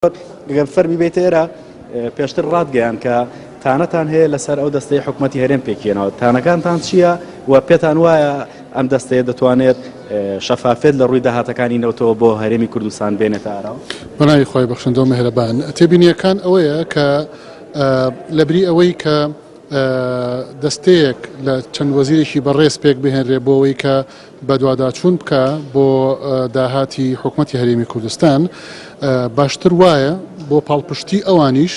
گەر فەرمی بێیتە ئێرە، پێشتر ڕاتگەیاند کە تانەتان هەیە لەسەر ئەو دەستەی حکومەتی هەرێم پێکهێناوە، تانەکانتان چییە و پێتان وایە ئەم دەستەیە دەتوانێت شەفافیەت لە ڕووی داهاتەکانی نەوتەوە بۆ هەرێمی کوردستان بێنێتە ئاراوە؟ بەناوی خوای بەخشندە و میهرەبان. تێبینییەکان ئەوەیە کە لەبری ئەوەی کە دەستەیەک لە چەند وەزیرێکی بەڕێز پێک بهێنرێ بۆ ئەوەی کە بەدواداچوون بکا بۆ داهاتی حکومەتی هەرێمی کوردستان، باشتر وایە بۆ پاڵپشتی ئەوانیش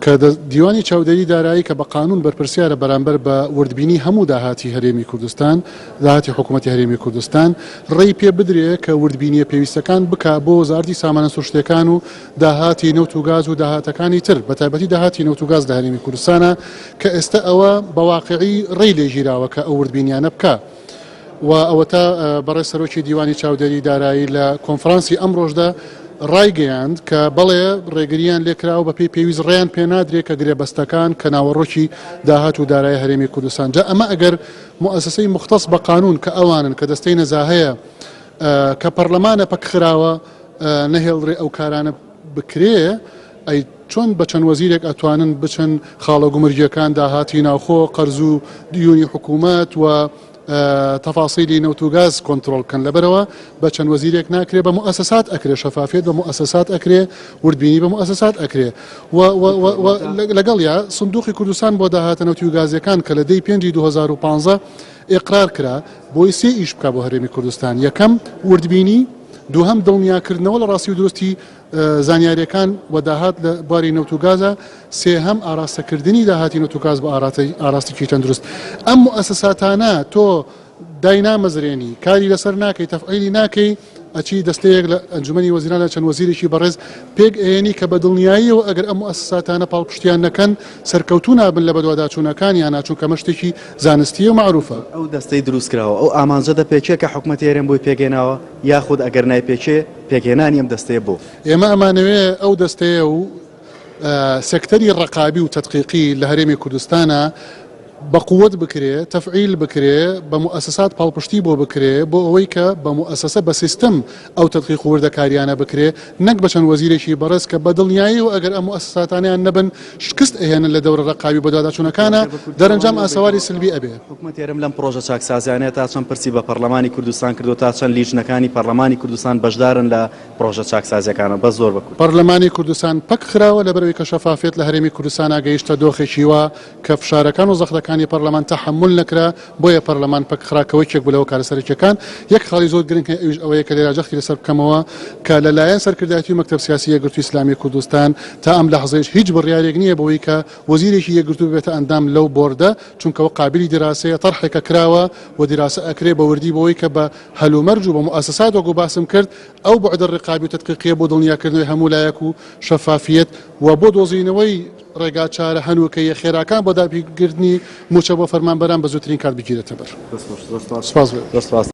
کە دیوانی چاودێری دارایی کە بە قانون بەرپرسیارە بەرامبەر بە وردبینی هەموو داهاتی هەرێمی کوردستان، داهاتی حکومەتی هەرێمی کوردستان، ڕێی پێ بدرێ کە وردبینییە پێویستەکان بکا بۆ وەزارەتی سامانە سروشتییەکان و داهاتی نەوت و گاز و داهاتەکانی تر بەتایبەتی داهاتی نەوت و گاز لە هەرێمی کوردستانا کە ئێستە ئەوە بە واقیعی ڕێی لێ گیراوە کە ئەو وردبینیانە بکا. و ئەوەتا بەڕێز سەرۆکی دیوانی چاودێری دارایی لە کۆنفرانسی ئەمڕۆشدا ڕایگەیاند کە بەڵێ ڕێگرییان لێکراوە بەپێی پێویست ڕێیان پێنادرێ کە گرێبەستەکان کە ناوەڕۆکی داهات و دارایی هەرێمی کوردستان جا ئەمە ئەگەر موئەسەسەی موختەس بە قانون کە ئەوانن کە دەستەی نەزاهەیە کە پەڕلەمانە پەکخراوە نەهێڵرێ ئەو کارانە بکرێ ئەی چۆن بە چەند وەزیرێک ئەتوانن بچن خاڵە گومرگیەکان داهاتی ناوخۆ قەرز و دیونی حکوومەت و تەفاسیلی نەوت و گاز کۆنترۆڵ بکەن لەبەرەوە بە چەند وەزیرێک ناکرێ بە موئەسەسات ئەکرێ شەفافیەت بە موئەسەسات ئەکرێ وردبینی بە موئەسەسات ئەکرێ و لەگەڵیا سندوقی کوردستان بۆ داهاتە نەوتی و گازیەکان کە لە دەی پێنجی 2015 ئیقرار کرا بۆی سێ ئیش بکا بۆ هەرێمی کوردستان یەکەم وردبینی دووهەم دڵنیاکردنەوە لە ڕاستی و دروستی زانیاریەکان و داهات لە بواری نەوت و گازە، سێهەم ئاراستەکردنی داهاتی نەوت و گاز بۆ ئاراستەکی تەندروست. ئەم موئەسەساتانە تۆ داینامەزرێنی، کاری لەسەر ناکەی، تەفعیلی ناکەی، ئەچی دەستەیەک لە ئەنجومەنی وەزیران لە چەند وەزیرێکی بەڕێز پێک ئەیەنی کە بە دڵنیاییەوە ئەگەر ئەم موئەسەساتانە پاڵپشتیان نەکەن سەرکەوتوو نابن لە بەدواداچوونەکانیانا چونکە ئەمە شتێکی زانستییە و مەعروفە. ئەو دەستەی دروستکراوە ئەو ئامانجە دەپێکێ کە حکومەتی هەرێم بۆی پێکهێناوە یاخود ئەگەر نایپێکێ پێکهێنانی ئەم دەستەیە بۆ؟ ئێمە ئەمانەوێ ئەو دەستەیە و سێکتەری ڕەقابی و تەدقیقی لە هەرێمی کوردستانا بە قوت بکرێ، تەفعیل بکرێ، بە موئەسەسات پاڵپشتی بۆ بکرێ، بۆ ئەوەی کە بە موئەسەسە بە سیستم ئەو تەدقیق و وردەکاریانە بکرێ، نەک بە چەند وەزیرێکی بەڕێز کە بە دڵنیاییەوە ئەگەر ئەم موئەسەساتانەیان نەبن شکست ئەهێنن لە دەورە ڕەقابی و بەدواداچوونەکانا، دەرەنجام ئاسەواری سلبی ئەبێ. حکومەتی هەرێم لەم پڕۆژە چاکسازیانەیە تا چەند پرسی بە پەڕلەمانی کوردستان کردووە، تا چەند لیژنەکانی پەڕلەمانی کوردستان بەشدارن لە پڕۆژە چاکسازیەکانە؟ بەس زۆر بە کورتی. پەڕلەمانی کوردستان پەک خراوە لەبەرئەوەی کە شەفافیەت لە هەرێمی کوردستانا گەیشتە دۆخێکی وا کە فشارەکان و زەختەکانی پەڕلەمان تەحەمول نەکرا بۆیە پەڕلەمان پەک خرا کە وەکێک بوو لە هۆکارە سەرەکیەکان. یەک خاڵی زۆر گرنگ هەیە ئەویش ئەوەیە کە لێرە جەختی لەسەر بکەمەوە کە لە لایەن سەرکردایەتی و مەکتەب سیاسی یەکگرتووی ئیسلامی کوردستان تا ئەم لەحزەیش هیچ بڕیارێک نییە بەوەی کە وەزیرێکی یەکگرتوو ببێتە ئەندام لەو بۆردە چونکە وە قابلی دیراسەیە تەرحێکە کراوە و دیراسە ئەکرێ بە وردی بۆی کە بە هەلومەرج و بە موئەسەسات وەکو باسم کرد ئەو بوعدە ڕقابی و تەدقیقیە بۆ دڵنیاکردنەوەی هەموو لایەک و شەفافیەت و بۆ دۆزینەوەی ڕێگا چارە هەنووکەییە خێراکان بۆ دابینکردنی مووچە بۆ فەرمانبەران بە زووترین کات بگیرێتە بەر. دەست خۆش زۆر سپاس. سپاس بۆ. زۆر سپاس.